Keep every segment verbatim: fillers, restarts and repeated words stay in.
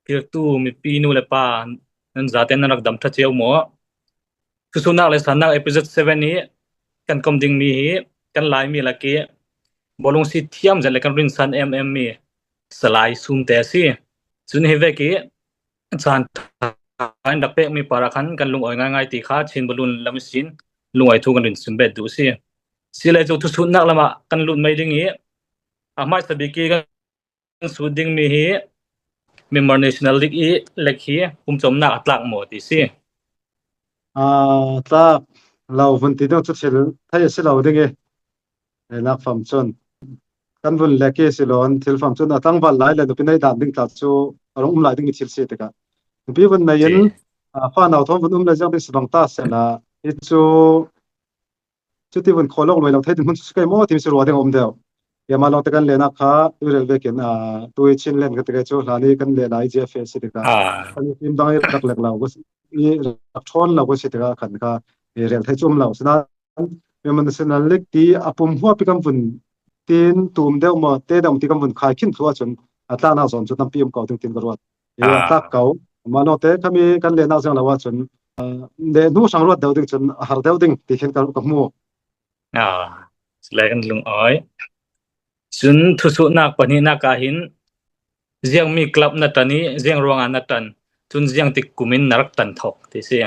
Kirtu mipi nu le pa, nan zate nan rak dam ṭha cio maw? Thusuhnak le sannak episode seven hi kan kom ding mi hi kan Laimi lak i bawlung si thiam zet le kan rinsan em em mi Salai Sumte a si. Cun hi vek i caan ṭha in rak pekmi par ah khan kan lungawi ngaingai ti kha Chin Balun lam ihsin lungawi thu kan rin sim bet duh si. Si le cu thusuhnak lam ah kan lut mai ding i a hmaisa bik i kan sut dingmi hi Myanmar National League i lek hi pumcawmnak a tlak maw ti si. Aa, tlak lo vun ti ding cu thil thei a si lo ding i, eh, nak fam cun kan vun lek i si lo an thil fam cun a tlangval lai le nupi nei dan ding tla cu a rung um lai ding i thil si tikah nupi vun nei in, aa, fanau thawn vun um le ziang ding si bang ta sehla hi cu cuti vun khawlawk luai lo thei dinhmun cu si kei maw timi si ruah ding a um deuh. Amah lawngte kan lehnak kha tuirel vekin, aa, tui Chin len ka ti kei cu hlan i kan leh lai G F A si tikah kan i tim dang i rak lek lo i rak ṭhawn lo si tikah khan kha i rel thei cu um lo. Sinain Myanmar National League ti a pum huap i kan vun tin tum deuh maw te deuh ti kan vun khai khin thluah cun a tlaknak zawn cu tampi um ko ding tin ka ruat. I a tlak ko. Amah lawngte khami kan lehnak ziang lo ahcun, aa, leh hnu hrang ruat deuh ding cun a har deuh ding ti khin ka, ka hmu. Aa, le kan lungawi. Cun thusuhnak pahnihnak ah hin ziangmi club na ṭan i ziang ruangah na ṭan, cun ziangtik kum in na rak ṭan thok ti si.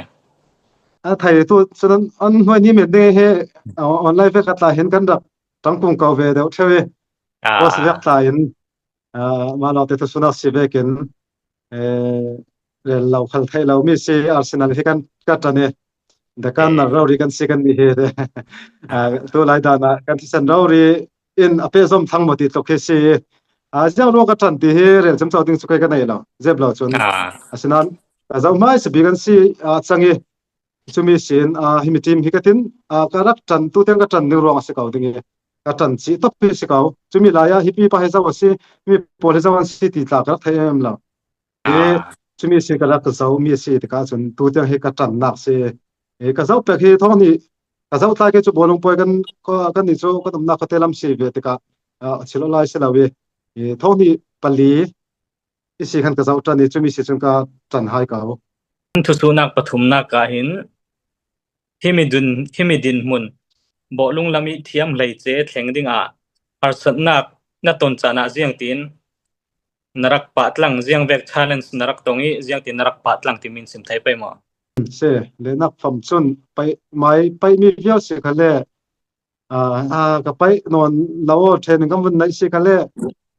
A thei tu cun an, an hnuai ni men ding hi, aa, online vek khat lai hin kan rak ṭang kung ko ve deuh ṭheu i. Aa. Post vek lai in, aa, amah lawngte thusuhnak si vekin, eh, rel lo khal theih lo mi si Arsenal hi kan ka ṭan i the kan nar rori kan si kan nih hi. Aa, tu lai dan ah kan thisen rori in a pehzom thlang maw ti tluk hi si. Aa, ziang ruang ka ṭan ti hi rel ciamco ding cu kei ka nei lo. Zep lo cun. Asinain ka zoh hmaisa bik kan si, aa, cang i cumi sin, aa, himi tim hi ka tin, aa, ka rak ṭan, tu tiang ka ṭan ding ruang a si ko ding i ka ṭan cih tawk hi si ko. Cumi lai ah hipi pa hi zo a si, mi pawl hi zo an si ti tla ka rak thei em lo. Hi cumi si ka rak ka zoh mi a si tikah cun tu tiang hi ka ṭannak si. Hi ka zoh pek hi thawng hnih ka zoh tlai kei cu bawlung puai kan, kan nih cu kan umnak khuate lam si ve tikah, aa, a chilh lai si lo i, hi thawng hnih pali i si khan ka zoh ṭan i cumi si cun ka ṭan hai ko. Thusuhnak pathumnak ah hin himi din, himi dinhmun bawlung lam i thiam hleice thleng dingah harsatnak na ton caan ah ziangtin na rak pahtlang, ziang vek challenge na rak tong i ziangtin na rak pahtlang timi in sim thei pei maw? Si, le nak fam cun pai, mai paih mi viau si kha le, aa, aa, ka paih nawn lo aw, training kan vun naih si kha le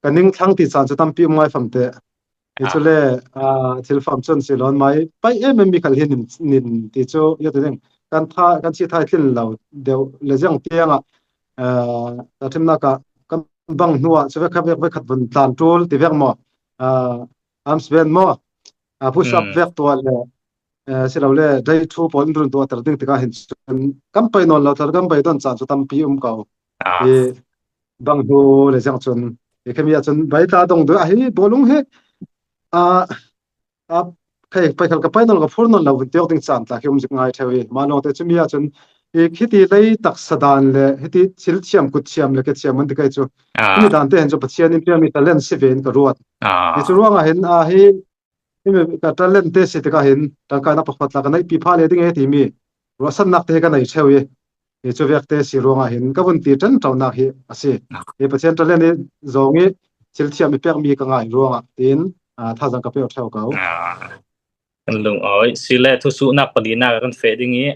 ka ning thlang ti caan cu tampi um ngai fam te. Hi cu le, aa, thil fam cun si lawn mai paih em em mi khal hi nin, nin ti cu ia ti ding kan tha, kan si thai tlin lo deuh le ziang tiang ah, aa, ka ṭhimnak ah kan bang hnu ah cu vek khat vek vek khat vun tlan ṭul ti vek maw, aa, arms band maw, aa, push up vek tuah le, aa, si lo le day two pawl in run tuah ter ding tikah hin cun kan paih nawn lo thar kan paih dawn caan cu tampi um ko. I bang hnu le ziang cun i khami ah cun bai tla dong deuh ahi bawlung hi, aa, aa, kei pai khal ka pai nawn lo ka phur nawn lo vun tiawk ding caan tla khi um zik ngai ṭheu i mah lawngte cumi ah cun i khiti lei taksa dan le hiti thil thiam kut thiam le ke thiam an ti kei cu himi dan te hin cu Pathian in piami talent si ve in ka ruat. Hi cu ruangah hin, aa, hi himi ka talent te si tikah hin ṭangkainak pakhat tla ka neihpi pha le ding e timi ruahsannak te hi ka nei ṭheu i, hi cu vek te si ruangah hin ka vun ti ṭanṭonak hi a si. Hi Pathian talent i zawng i thil thiam i pekmi ka ngai ruangah tiin, aa, thazang ka pek ṭheu ko. Kan lungawi si le thusuhnak palinak kan feh ding i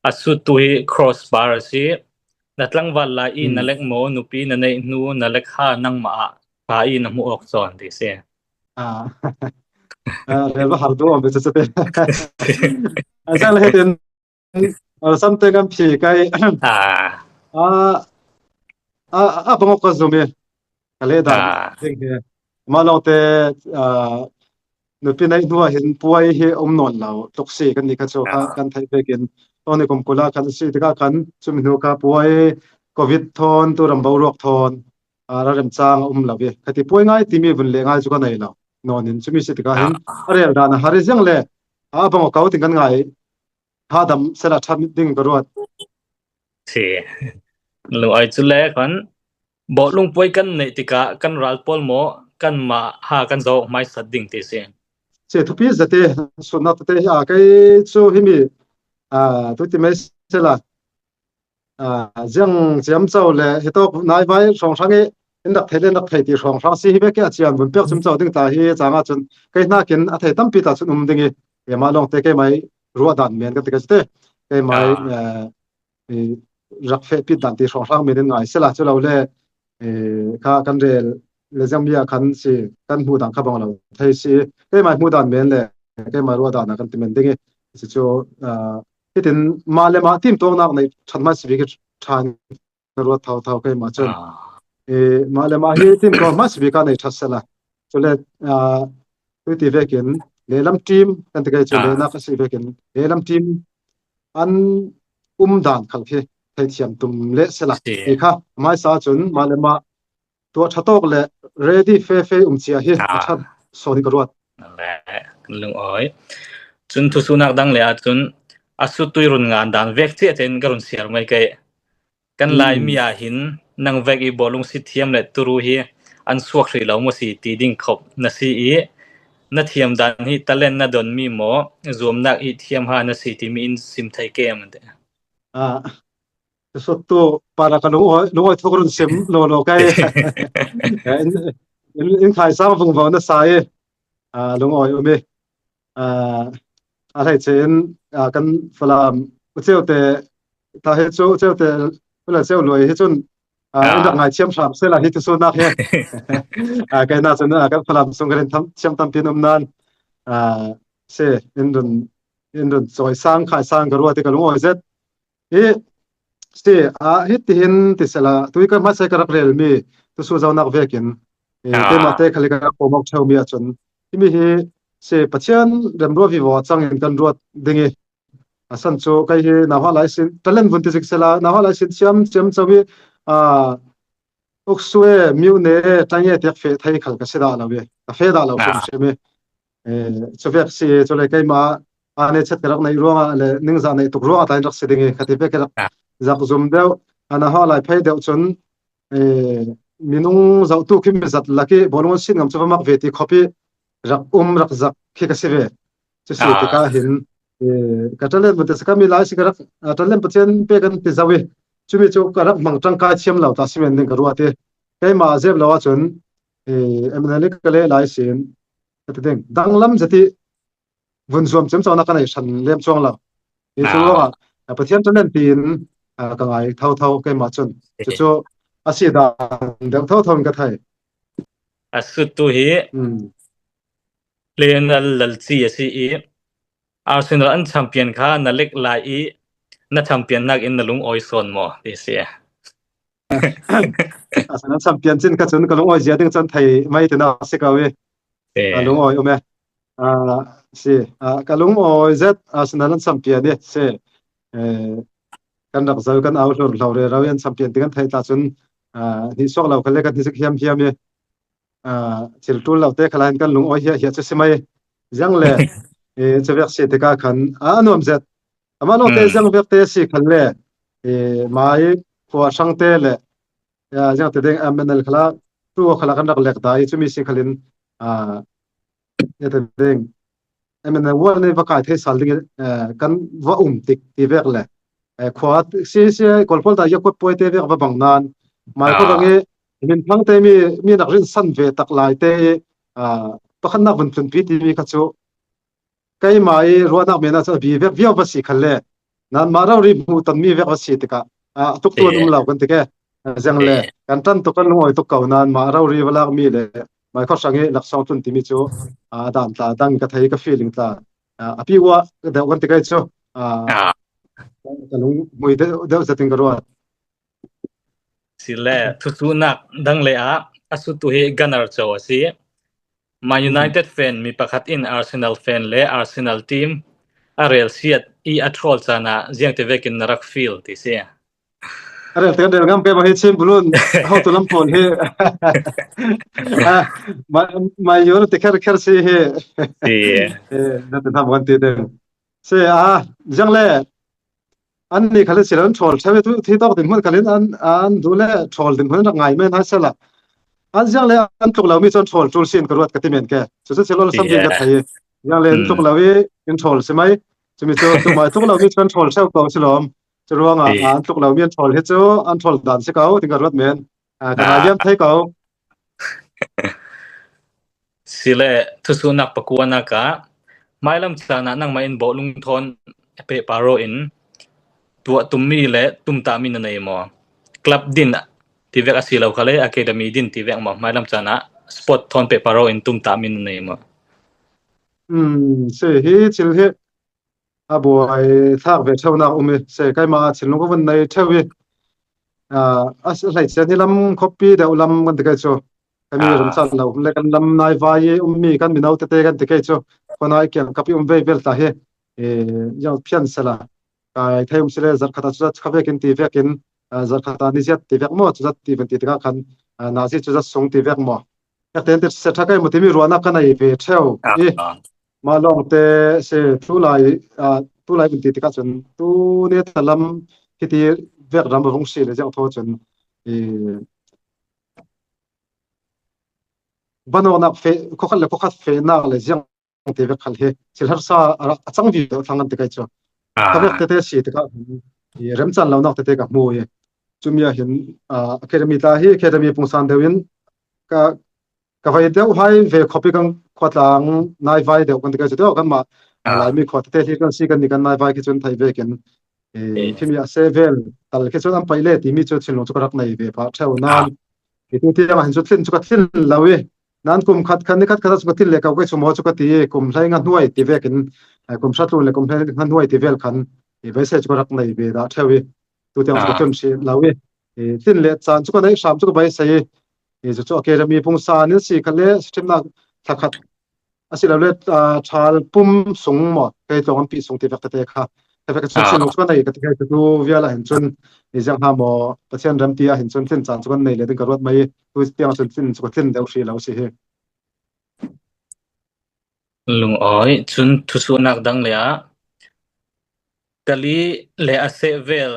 a suttu hi crossbar a si. Na tlangval lai i na lek maw, nupi na neih hnu na lek ha nangmah ah ha i na hmuh awk cawn ti si. Aa, aa, rel va har duh awm ve cu cu te. A ziang le hetin aa, samte kan phi kai. Aa, aa, aa, bang awk ka zum i ka leh dan ding hi. Mah lawngte, aa, nupi neih hnu ah hin puai hi a um nawn lo tluk si kan nih kha cu kha kan theih vekin tawni kum kul ah khan a si tikah khan cumi hnu kha puai covid thawn tu ram boruak thawn, aa, ralrem cang a um lo i khati puai ngai timi vun leh ngai cu ka nei lo. Nawn in cumi si tikah hin a rel dan a har i ziang le a bang awk ko tin kan ngai. Hadam sela ṭhat ding ka ruat. Si. Lungawi cu le khan bawlung puai kan neih tikah kan ral pawl maw kanmah ha kan zoh hmaisat ding ti si. si thupi zate, sutna tute hi a, kei chu himi, a, tuti mai sela, a, ziang ciamco le hitawk naivai hrawnghrang i, in rak thei le in rak thei ti hrawnghrang si hi vek i a cian vun pek ciamco ding ta hi canga chun kei hnakin a thei tampi ta chun um ding i, ema lawngte keimai ruah dan men kan ti ka si te. Keimai, a, i, rak fehpit dan ti hrawnghrang men in ngai sela, cu lo le, i, kha kan rel le ziang mi ah khan si kan hmuh dan kha bang lo thei si. Keimai hmuh dan men le keimai ruah dan a kan ti men ding i, si cu, a, hitin mah le mah timtuaknak nei ṭhat hmai si bik i ṭhan ka ruat thau thau keimah cun. E, mah le mah hi timtuak hmai si bik a nei ṭhat sela. Cule, a, tuti vekin, lehlam ṭim kan ti kei cu, lehnak a si vekin, lehlam ṭim an um dan khal khi theithiam tum leh sela. Ti kha, hmaisa cun, mah le mah tuah ṭha tawk le ready fe fe um cia hi a ṭhat sawn i ka ruat. Le, kan lungawi. Cun thusuhnak dang le ahcun a sutui run ngan dan vek cia tein ka run siar mai kei. Kan Laimi ah hin nang vek i bawlung si thiam le turu hi an suak hrih lo maw si ti ding khop na si i, na thiam dan hi talent na donmi maw, zuamnak i thiam ha na si timi in sim thei kem an ti. Ah, suttu para ka lungawi, lungawi thuk run sim lo lo kai. In, in, in khai sang vung vau na sa i, ah, lungawi um i. A, a hleice in, a, kan Falam uceu te, ta hi cu uceu te, ula ceu luai hi cun, a, in rak ngai thiam hram sela hi thusuhnak hi. A, kei na cun, a, kan Falam sung kan in tham, thiam tampi an um nan, a, si, in run, in run cawi sang, khai sang ka ruat i ka lungawi zet. I, si, a, hitihin ti sela, tui ka hmaisai ka rak relmi, tusu zonak vekin, i, keimah te khali ka rak pawmawk ṭheumi ahcun, himi hi, si, Pathian remruat vivo cangin kan ruat ding i, a san cu kei hi nauhak lai sin, talent vun ti zik sela, nauhak lai sin thiam, thiam co i, a, uksue, miune, tange tiak feh thei khal ka si dah lo i, ka feh dah lo hrim hrim i, e, cuvek si, cule keimah a nechet ka rak neih ruangah le ningzah neih tuk ruangah tlai in rak si ding i, khati pek i rak zak zum deuh, a nauhak lai phei deuh cun, e, minung zohtu khi mi zat lak i bawlung an sin ngam cu va mak ve ti khop i rak um, rak zak khi ka si ve. Cu si tikah hin, e, ka talent vun ti si ka mi lai si ka rak, a, talent Pathian pe kan ti zo i, cumi cu ka rak hmang ṭangkai thiam lo ta si men ding ka ruat i, keimah a zep lo ahcun, e, M N L i ka leh lai sin, ka ti ding, danglam zet i vun zuam ciamco nak ka nei hran lem cuang lo. Hi cu ruangah, a, Pathian talent tiin, a, ka ngai thotho keimah cun. Cucu a si dan deuh thotho in ka thei. A suttu hi Lionel Lalci a si i, Arsenal an champion kha na lek lai i, na champion nak in na lungawi sawn maw ti si. Arsenal champion cin ka cun ka lungawi zia ding cun thei mai ti na si ko i. Ka lungawi um e. A, si, a, ka lungawi zet Arsenal an champion i si. E, kan rak zo kan au hlur hlo rero i an champion ti kan theih ta cun, a, hnih suak lo kha le kan hnizik hiam hiam i, a, thil ṭul lo te kha lai in kan lungawi hiah hiah cu si mai. Ziang le, e, cuvek si tikah khan a, a nuam zet. Amah lawngte ziang vek te si khan le, e, mai khua hrang te le, ya, ziang te ding, M N L khala, tu khala kan rak lek ta i cumi si khalin, a, ya te ding, M N L world nih va kai thei sal ding i, e, kan va um tik ti vek le, e, khua si si kolpol ta ya kuat puai te vek va bang nan, mai khua bang i, min phang te mi, mi nak rin san ve tak lai te i, a, pakhatnak vun tlunpi ti mi kha cu, keimah i ruahnak men ah cun a bi vek viau va si khan le, nanmah rori hmuh tonmi vek va si tikah, a, a tuk tuan um lo kan ti ke. A, ziang le, kan ṭan tuk kan lungawi tuk ko nanmah rori va lakmi le, mai khawh hrang i laksawng tlun timi cu, a, a dan tla dang ka thei ka feeling tla, a, a piuah deuh kan ti kei cu, a, ka lunghmui deuh, deuh zetin ka ruat. Si le, thusuhnak dang le ah a suttu hi Gunner Co a si. Man United fan mi pakhat in Arsenal fan le Arsenal team a rel siat i a ṭhawl caan ah ziangti vekin na rak feel ti si. A rel te kan rel ngam ke, mah hi chim bulun hotu lam pawl hi. Ah, ma, ma yur ti kher kher si hi. Si. Eh, na ti tham kan ti ding. Si, ah, ziang le an ni khalin si lo an ṭhawl ṭheu i tu, thi tawk dinhmun khalin an, an duh le ṭhawl dinhmun an rak ngai men hai sala. An ziang le an tluk lo mi cu an ṭhawl ṭul sin ka ruat ka ti men ke. Cucu si lo sam ding ka thei. Ziang le an tluk lo i in ṭhawl si mai. Cumi chu tluk mai, tluk lo mi chu an ṭhawl ṭheu ko si lawm. Chu ruangah, eh, ah, an tluk lo mi an ṭhawl hi chu an ṭhawl dan si ko, tin ka ruat men. Ah, ka ngai liam thei ko. Sile, thusuhnak pakuanak ah, hmailam caan ah nangmah in bawlung thawn pehpar aw in, tuah tummi le tumtahmi na nei maw? Club din tivek a si lo kha le, academy din tivek maw? Hmailam caan ah sport thawn pehpar aw in tumtahmi na nei maw? Hmm, si hi thil hi a buai thlak ve ṭheunak um i, se, keimah a thinlung ka vun nei ṭheu i, ah, a hleice ni lam khawpi deuh lam kan ti kei chu. Kan mi remchan lo le kan lam naivai i um mi kan mino tete kan ti kei chu. Khuanai kiang kap i um vei vel ta hi, eh, ziang phian sela. Kai thei um si le zarh khat a chu zat kha vekin ti vekin, ah, zarh khat a ni ziat ti vek maw, chu zat ti ven ti tikah khan, ah, nazi chu zat sung ti vek maw? Ek ten te se ṭha kai maw timi ruahnak ka nei ve ṭheu i. Mah lawngte se tulai, ah, tulai vun ti tikah cun tu ne ta lam hiti vek ram a vung si le ziang thaw cun i vanawknak feh, khawkhat le khawkhat fehnak le ziang te vek khal hi thil harsa a, a cang viau thlang an ti kai cu. Ka vek tete si tikah hin i remchan lonak tete ka hmu i cumi ah hin, ah, academy tla hi academy pungsan deuh in ka, ka vai deuh hai ve khawpi kan khuatlang naivai deuh kan ti kai cu teo kanmah, ah, Laimi khua tete hi kan si kan ni kan naivai khi cun thei vekin, eh, khimi a se vel tal khi cun an paih le timi cu thinlung cu ka rak nei ve pah ṭheu nan. I tu tiang ah hin cu tlin cu ka tlin lo i, nan kum khat khan ni khat khat ah cu ka tlin le ko kei cu maw cu ka ti i, kum hlei nga hnuai ti vekin, eh, kum hratlu le kum hlei nga hnuai ti vel khan i veise cu ka rak nei ve dah ṭheu i, tu tiang cu ka tlun hrih lo i, i tlin le caan cu ka neih hram cu ka beisei i, i cu cu academy pungsan in si kha le ṭhimnak thlakhat a si lo le, ah, ṭhal pum sung maw, kei tlawng an pih sung ti vek tete kha. Kha vek ka chin chin lung cu ka nei ka ti kei tu vial ah hin cun, i ziang hna maw, Pathian rem ti ah hin cun tlin caan cu kan nei le ding ka ruat mai, tu tiang ah cun tlin cu ka tlin deuh hrih lo si hi. Lungawi, cun thusuhnak dang le ah, Kali le a seh vel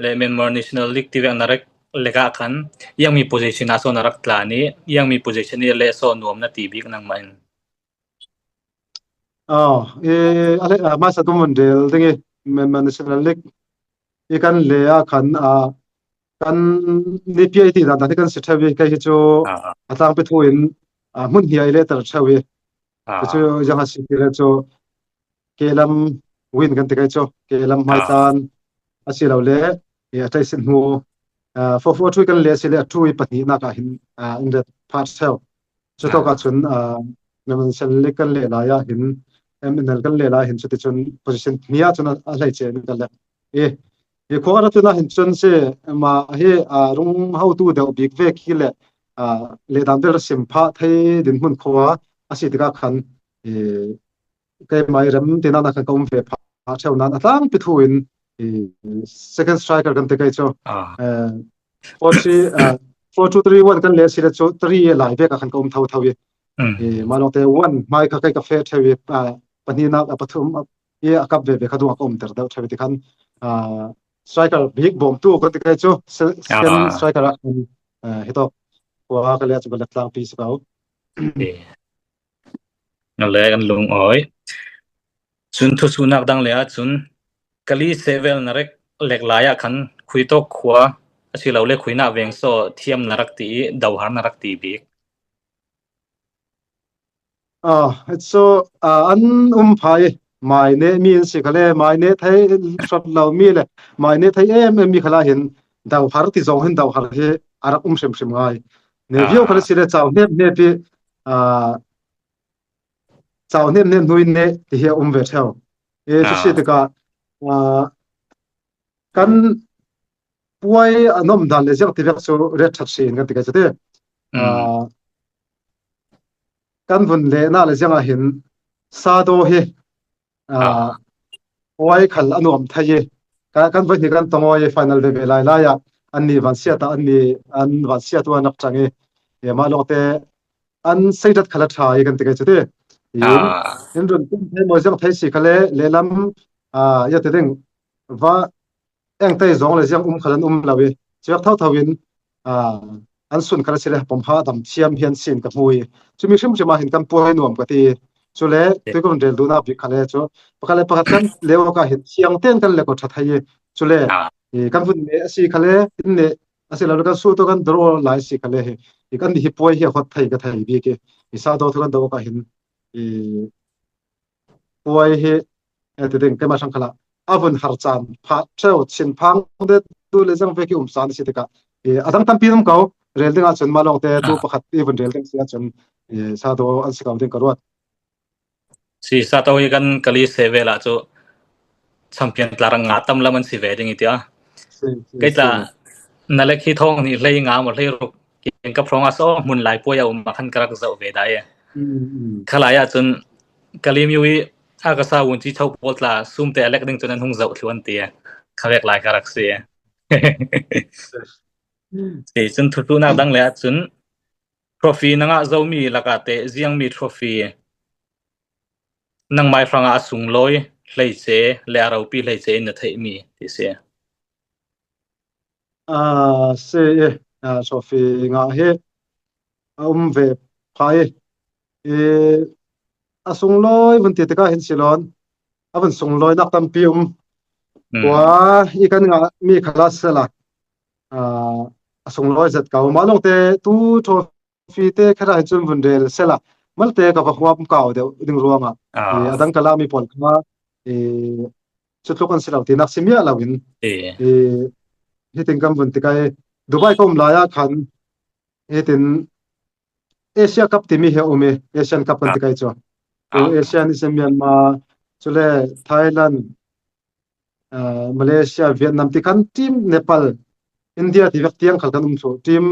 le Myanmar National League ti vek na rak lek ah khan, iangmi position ah so na rak tlan i, iangmi position i le so nuam na ti bik nangmah in. Ah, i, a le, ah, masa kum vun rel ding i, Myanmar National League i kan le ah khan, ah, kan ni P I T dan dan hi kan si ṭheu i, kei hi cu a tlangpi thu in, ah, hmun hnia i le tar ṭheu i, ah, cu ziang a si ti le cu Kelam win kan ti kai cu, Kelam hmaitlan a si lo le, i a tei sin hnu, ah, four four two kan le si le a two i pahnihnak ah hin, ah, in ret phat ṭheu. Cu tawk ah cun, ah, Myanmar National League kan leh lai ah hin, M N L kan leh lai ah hin cuticun position hnih ah cun a, a hleice in kan lek. I, i khua a rak tun ah hin cun si, mah hi, ah, rung hotu deuh bik ve khi le, ah, lehdan vel ra sim phah thei dinhmun khua a si tikah khan, i, keimah i rem tinak ah khan ka um ve phah ṭheu nan a tlangpi thu in, i, second striker kan ti kai cu. Ah. Eh, four three, eh, four two three one kan le si le cu three lai vek ah khan ka um thotho i. Mm. I, mah lawngte one hmai kha kei ka feh ṭheu i, ah, pahnihnak, ah, pathum, ah, i a kap veve kha dungah ka umter deuh ṭheu i ti khan, ah, striker bik bawmtu kan ti kai cu. Se-, second striker ah khan, eh, hitawk khua ka le ah cun ka lek tlangpi si ko. Eh. Nga le kan lungawi. Cun thusuhnak dang le ah cun Kali seh vel na rak lek lai ah khan khuitawk khua a si lo le khuinah veng so thiam na rak ti i dohar na rak ti bik. Ah, so, ah, an um phai, mai neh mi an si kha le, mai neh thei hrawt lo mi le, mai neh thei em em mi kha lai hin dohar ti zong hin dohar hi a rak um hrimhrim ngai. Ne viau kha le si le cau hnep hnep i, ah, cau hnep hnep hnui neh ti hi a um ve ṭheu. E, cu si tikah, ah, kan puai a nuam dan le ziang ti vek cu ret ṭhat si in kan ti kai cu ti. Ah, kan vun lehnak le ziang ah hin Sado hi, ah, puai khal a nuam thei i, ka, kan voi hnih kan tong aw i final veve lai lai ah annih vansiat ah annih an vansiat tu an rak ṭang i, i mah lawngte an seidat khal a ṭha i kan ti kai cu ti. In, in run tum thei maw ziang thei si kha le, lehlam, ah, ya ti ding, va engtei zong le ziang um khal an um lo i, ciak thotho in, ah, an sun khal a si le pom ha dam thiam hi an sin ka hmu i, cumi hrimhrim ah hin kan puai nuam ka ti. Chule tui ka vun rel duhna bik kha le chu pakhat le pakhat kan leh awk ah hin siang ten kan leh ko ṭha thei i, chule i kan vun neh a si kha le, in neh a si lo le kan suh tawh kan draw lai si kha le hi, i kan nih hi puai hi a hot thei ka thei bik i, i sa do thu kan do awk ah hin i puai hi, e, ti ding, keimah hrang khalah a vun har chan phah ṭheu, chin phang de tu le zang vek i um san si tikah, e, a dang tampi um ko, rel dingah chun mah lawngte tu pakhat i vun rel ding si ah chun, e, sa do an si ko ding ka ruat. Si sa to hi kan kali se ve lah chu champion tla rang nga tam lam an si ve ding i tia. Kei tla na lek hi thawng hnih hlei nga maw hlei ruk kiang ka phrong a saw hmun lai puai a um a khan ka rak zoh ve dai e. Khalai ah chun ka lim yu i a ka sa vun chi chho pawl tla sumte a lek ding chun an hung zoh thlu an ti e. Kha vek lai ka rak si e. Ti chun thutuhnak dang le ah chun trophy na ngah zo mi lakah te ziang mi trophy nangmai hrangah a sunglawi hleice le a ropi hleice in na theih mi ti si. A, si e, a, trophy ngah hi a um ve phai. I, a sunglawi vun ti tikah hin si lawn, a vun sunglawinak tampi um. Kua i kan ngah mi khalah sela, a, a sunglawi zet ka um a lawngte tu trophy te kherah hin chun vun rel sela, malte ka va huam kau deuh ding ruangah, i, a dang ka la mi pawl kha, i, chutluk an si lo tinak si miah lo in, i, hitin kan vun tikah i Dubai ka um lai ah khan hitin Asia Cup timi hi a um i, Asian Cup kan tikah i chu, i, Asian is in Myanmar, chule Thailand, ah, Malaysia, Vietnam ti khan team, Nepal, India ti vek tiang khal kan um chu. Team,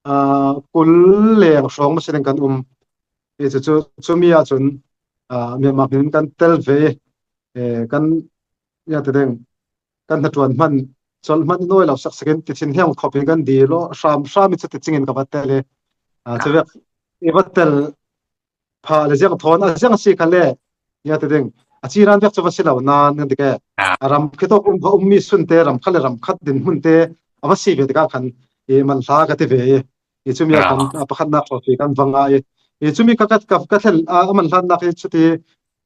ah, kul leng hrawng masa ding kan um. I chu chu chumi ah chun, ah, Myanmar hmin kan tel ve, e, kan, ya te deng, kan hnaṭuan hman, chawl hman i nawi lo sak sakin ti chin hiang khawpin kan di lo hram hram i chu ti chingin ka va tel i, ah, chu vek i va tel phah le ziang thawn a ziang si kha le, ya te ding, a chi ran vek chu va si lo nan kan ti ke. A ram khitawk um, va um mi sunte, ram khat le ram khat dinhmunte a va si ve tikah khan i man hla ka ti ve i, i chumi ah khan a pakhatnak trophy kan va ngah i, i chumi ka, ka, ka, ka thel, a, a man hlannak hi chuti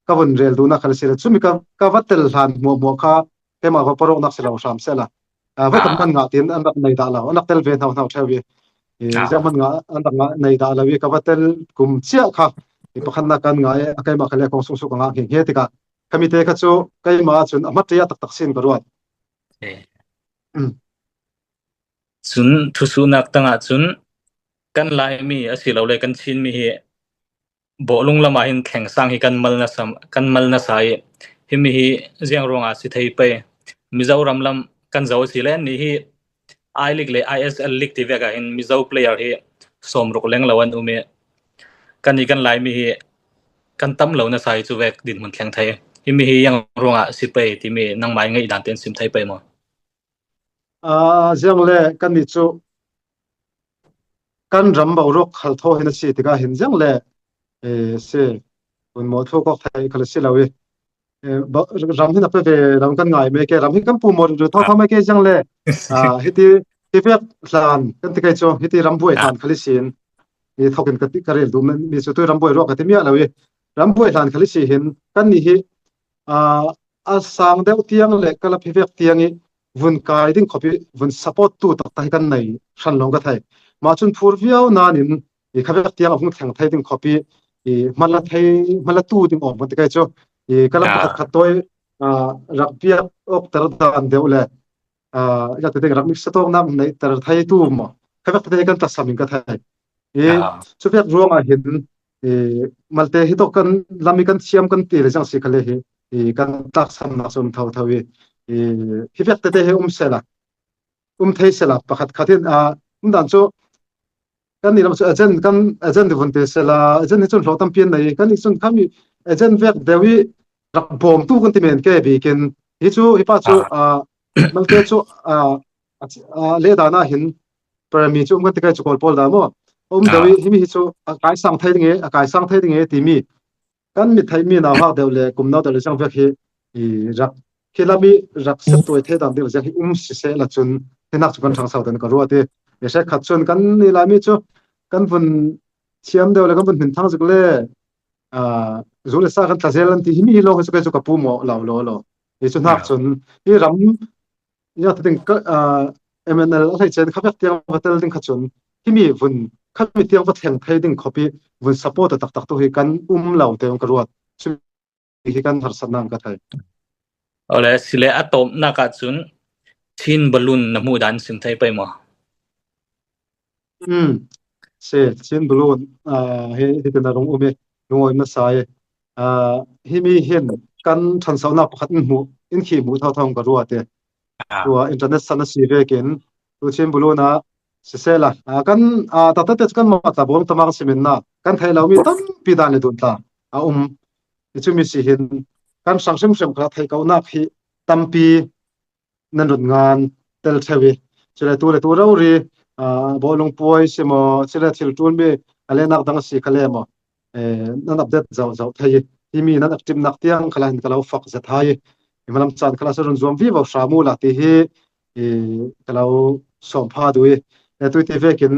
ka vun rel duhnak kha le si le, chumi ka, ka va tel hlan hmuahhmuah kha keimah va paruknak si lo hram sela. A, va kan man ngah tin an rak nei dah lo, an rak tel ve hno hno ṭheu i, i ziang man ngah an rak ngah nei dah lo i ka va tel kum chiah kha i pakhatnak kan ngah i, a keimah kha le kong sungsuk a ngah ngheng he tikah ka mite kha chu keimah ah chun a hmat ṭia taktak sin ka ruat. Chun thusuhnak tangah chun kan Laimi a si lo le kan Chinmi hi bawhlung lamah hin thleng sang hi kan mal nasa, kan mal nasa i, himi hi ziang ruangah si thei pei. Mizoram lam kan zoh a si le, ni hi I-League le I S L League ti vekah hin Mizo player hi sawmruk leng lo an um i, kan i kan Laimi hi kan tam lo nasa i cu vek dinhmun thleng thei. Himi hi ziang ruangah si pei timi nangmai ngaih dan tein sim thei pei maw? A, ziang le kan nih cu kan ram boruak khal thaw hin a si tikah hin ziang le, e, si, vun mawh thuk awk thei khal a si lo i, e, ba, ram hin a pe ve lo kan ngai mai ke, ram hi kan pu mawh ru thotho mai ke ziang le, a, hiti, hi vek hlan kan ti kai cu, hiti rambuai hlan khal i sin, i thokin ka ti, ka rel duh mi cu tu rambuai ruak ka ti miah lo i, rambuai hlan khal i si hin kan nih hi, a, a sang deuh tiang le kalap hi vek tiang i vun kai ding khawp i vun support tu taktak hi kan nei hran lawng ka thei. Mah cun phur viau nain i kha vek tiang a vung thleng thei ding khawp i, i hmala thei, hmala tu ding awm kan ti kai cu. I kalap pakhat khat tawi, a, rak piak awk ter dan deuh le, a, ya te ding rak miksa tawknak neih ter thei tu maw? Kha vek te kan tlasam in ka thei. I, cu vek ruangah hin, i, malte hi tawk kan lam i kan thiam kan ti le ziang si kha le hi, i, kan tlaksamnak cu um thotho i, i, hi vek tete hi um sela, um thei sela, pakhat khat hin, a, um dan cu kan nih lam cu agent, kan agent vun te sela, agent hi cun hlawh tampi an nei, kan nih cun khami agent vek deuh i rak bawm tu kan ti men ke bikin, hi cu, hi pa cu, a, malte cu, a, a, a, leh dan ah hin, Parami cu um kan ti kai cu Kawl pawl dah maw? A um deuh i himi hi cu a kaisang thei ding e, a kaisang thei ding e timi kan mit theihmi nauhak deuh le kum no deuh le ziang vek hi i rak, hi lam i rak septuai thei dan ding le ziang hi um siseh la cun hinak cu kan ṭhangso dan ka ruat i, i hrekkhat cun kan i Laimi cu kan vun thiam deuh le kan vun hmin thang zik le a, zu le sa kan tla zel an ti hi mi hi lo hi chu kei chu ka pumawh lo lo lo. Hi chu hnak cun hi ram, ya ti ding ka, a, M N L a hleice in kha vek tiang va tel ding kha cun hi mi vun kha mi tiang va thleng thei ding khawp i vun support a taktak tu hi kan um lo te ka ruat. Chu hi kan harsatnak ka thei. Awle, sile a tawpnak ah cun Chin Balloon na hmuh dan sim thei pei maw? Um, si, Chin Balloon, ah, hi, hi tin a rung um i, lungawi na sa i, ah, hi mi hin kan ṭhansohnak pakhat in hmuh, in khi hmuh thotho ka ruat i, tua internet san a si vekin, tu Chin Balloon ah sisela, ah, kan, ah, taktak te cu kan mah tla bawm tamang simin na kan theih lomi tampi dan le dun tla a um. Hi cu mi si hin kan hrang hrimhrim kha theih konak hi tampi nan run ngan tel ṭheu i, cule tu le tu rori, ah, bawlung puai si maw, cule thil ṭulmi a lenak dang a si kha le maw, eh, nan update zoh zoh thei i, hi mi nan activenak tiang khala hin ka lo fak zet hai i, i hmalam caan khala si run zuam vivo hram u la ti hi, i, ka lo sawm pha duh i, eh, tu ti vekin,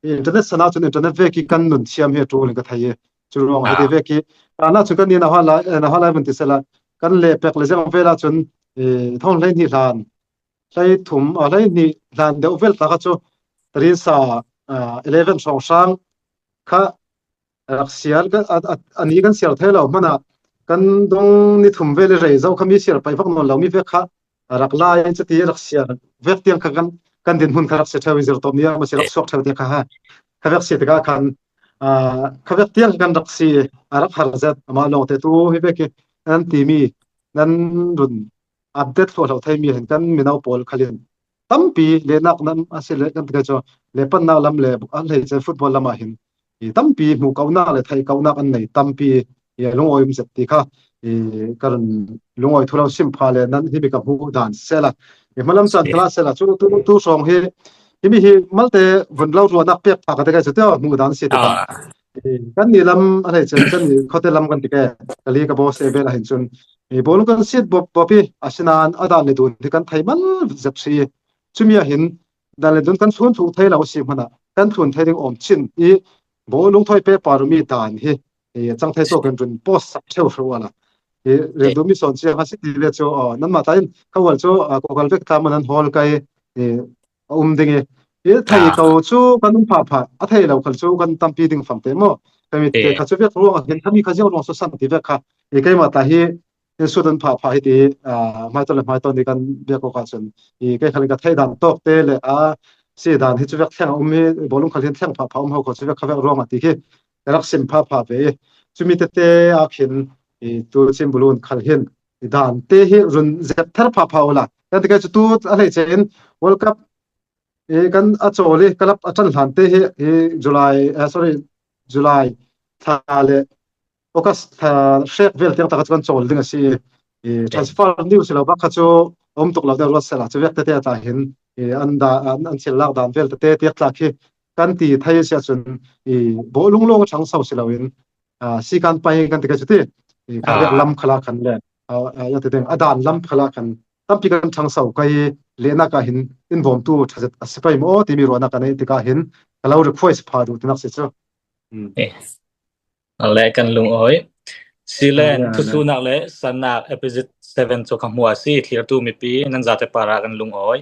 i, internet san ah cun internet vek i kan nun thiam hi a ṭul in ka thei i, cu ruangah hi ti vek i, ah, na cun kan ni na hal lai, eh, na hal lai vun ti sela, kan leh pek le zeng vel ah cun, eh, thawng hleihnih hlan, hleithum, ah, hleihnih hlan deuh vel ta kha cu tarin sa, ah, eleven hrawnghrang kha rak siar, ka, a, a, a ni kan siar thei lo hmanah kan dong ni thum vel i rei zo kha mi siar pai vak nawn lo mi vek kha a rak lai in cuti rak siar vek tiang kha kan, kan dinhmun kha rak si ṭheu i zirtawp ni ah maw si rak suak ṭheu tiang kha ha. Kha vek si tikah khan, ah, kha vek tiang kha kan rak si a rak har zet amah lawngte tu hi vek i nan timi nan run update thluahlo theimi hin kan mino pawl khalin tampi lehnak lam a si le kan tikai cu le pannak lam le a hleice football lam ah hin i tampi hmuh konak le theih konak an nei tampi i lungawi um zet ti kha i ka run lungawi thu lo sim pha le nan himi ka hmuh dan sela i hmalam caan khala sela cu tu, tu hrawng hi himi hi malte vun lo ruahnak pek pha ka tikai cu tio hmuh dan si tikah i kan ni lam a hleice kan ni khuate lam kan tike ka li ka baw se vel ah hin cun i bawlung kan sit bop bop i asinain a dan le dun hi kan thei mal zet si. Cumi ah hin dan le dun kan thlun thluh thei lo a si hmanah kan thlun thei ding awm chin i bawlung thawi pehpar mi dan hi, i, cang thei tawk in run post sak ṭheu hreu ala. I, rian duhmi sawn cia kha si ti le cu, ah, nanmah ta in ka ual cu, ah, kokal vek tla man an hawl kai, i, a um ding i, i, thei ko cu kan um phah phah, a thei lo khal cu kan tampi ding fangte maw? Ka mit te kha cu vek ruang ah hin khami kha ziang ruang cu san ti vek kha, i, keimah ta hi in sut an phah phah hi ti, ah, hmaitawn le hmaitawn ni kan biak awk ahcun i kei khal in ka thei dan tawk te le a si dan hi cu vek thleng a um hi bawlung khal hin thleng phah phah um ho kho cu vek kha vek ruang a ti khi ka rak sim phah phah ve i cumi tete ah khin i tu Chin Balloon khal hin i dan te hi run zet ther phah phah ula kan ti kai cu tu a hleice in World Cup i kan a cawl i club a ṭan hlan te hi i July, eh, sorry, July thla le August thla hrek vel tiang takah cu kan cawl ding a si i, i transfer news si lo bak kha cu a um tuk lo deuh ruat sela cu vek tete a tla hin i an da, an, an thil lak dan vel tete tiak tla khi kan ti thei a si ahcun i bawlung lawng a ṭhangso si loin, ah, si kan pai kan ti kai cu ti i kha vek lam khala khan le, ah, ah, ya ti ding a dan lam khala khan tampi kan ṭhangso kai i lehnak ah hin in bawmtu ṭha zet a si pai maw timi ruahnak kan ei tikah hin ka lo request pha duh tinak si cu. Le kan lungawi. Silen, thusuhnak le sannak episode seven cu ka hmuh a si, thlirtu mipi nan zate parah kan lungawi.